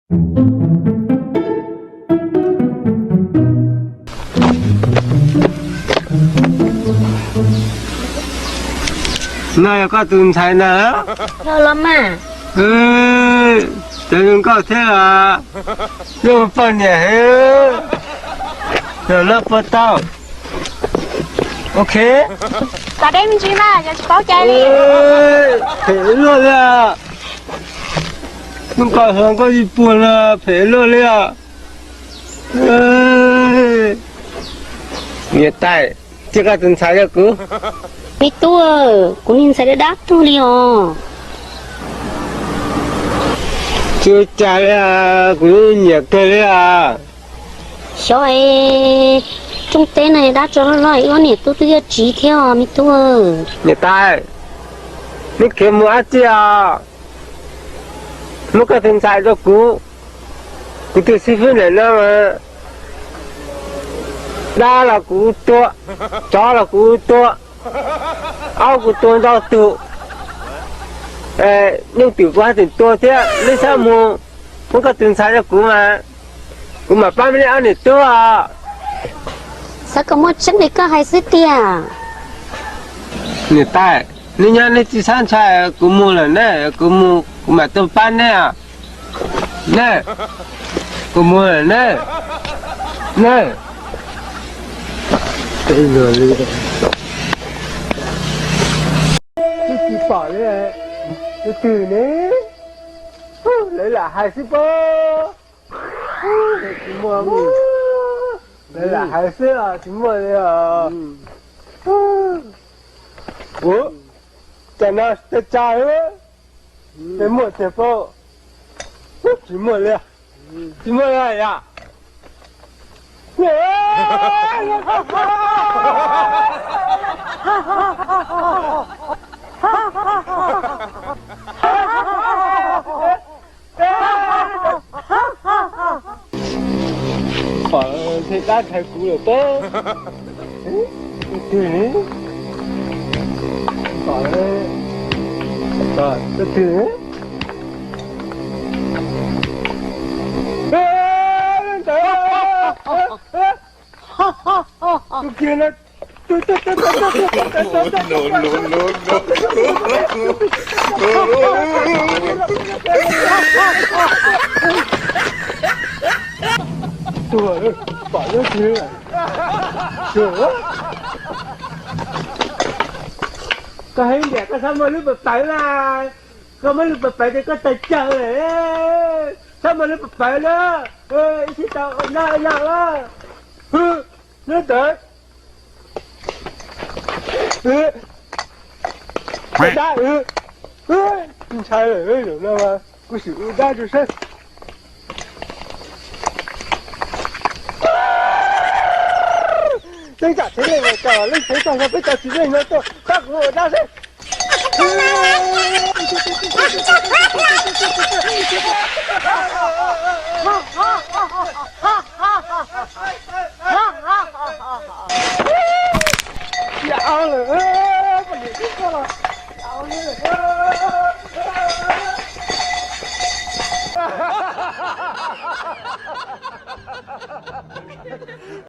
No yog koj tus ntxhais ntag los mas. Cov zoo nkauj thiab los, zoo poj niam heev, los loj puas tau. Ok. Kom deb me ntsis mas, yog tsis paub cai li. Phem luaj li os. Hnub ko hluas nkauj ib puag los phem luaj li os. Niam tais, cia koj tus ntxhais rau kuv. Me tub, kuv niag ntxhais dab dab tuag li os. Tsis ua cas li os, kuv nyiam kawg li os. Xyov es rooj teb no dab tsov loj loj, wb ob niam tub twb yuav tsiv thiab os me tub. Niam tais, neb khiav mus dab tsi os? Muab koj tus ntxhais rau kuv, kuv tus xib fwb ntawm no mas dab los kuv tua, tsov los kuv tua, aub kuv tua ntau tus, nyuj twm kuv haj tseem tua thiab. Neb txhob mus, muab koj tus ntxhais rau kuv mas kuv mam pab neb ob niam tub os. Xav kom muaj tseeb li koj hais xwb tiag. Niam tais, neb nyob neb tsis txhob ntshai, kuv mus lawm ne, kuv mus kuv mam tuaj pab neb os. Ne, kuv mus lawm ne. Ne. Twb tsis pom li, tus twg ne? Lawv lam hais xwb pob. Tsis muaj, lawv lam hais xwb os, tsis muaj li os. Ua cas no tsa tsa, tsis muaj tiag pob. Tsis muaj li, tsis muaj li yom. Pom ntshe dab ntshai kuv lawm pob. Tus twg ne? Pom, tus twg ne? Tus kiag no. Tuag, pom nyob twg. Koj heev tiag, koj txhob muaj lub pawv pawv na. Koj muaj lub pawv pawv ces koj tawg cawv lawm. Txhob muaj lub pawv pawv na. Ib sij tau noj noj na. Nyob ntawd. Dab, ntshai lawm, zaum no mas kuv sim ua dab rau seb. Teeb tsam tsev neeg mas tso leej tsev tag no peb tso tsis leej no tuaj pab kuv ua dab seb. Yam lawm, poj niam tub koj los yam li lawm.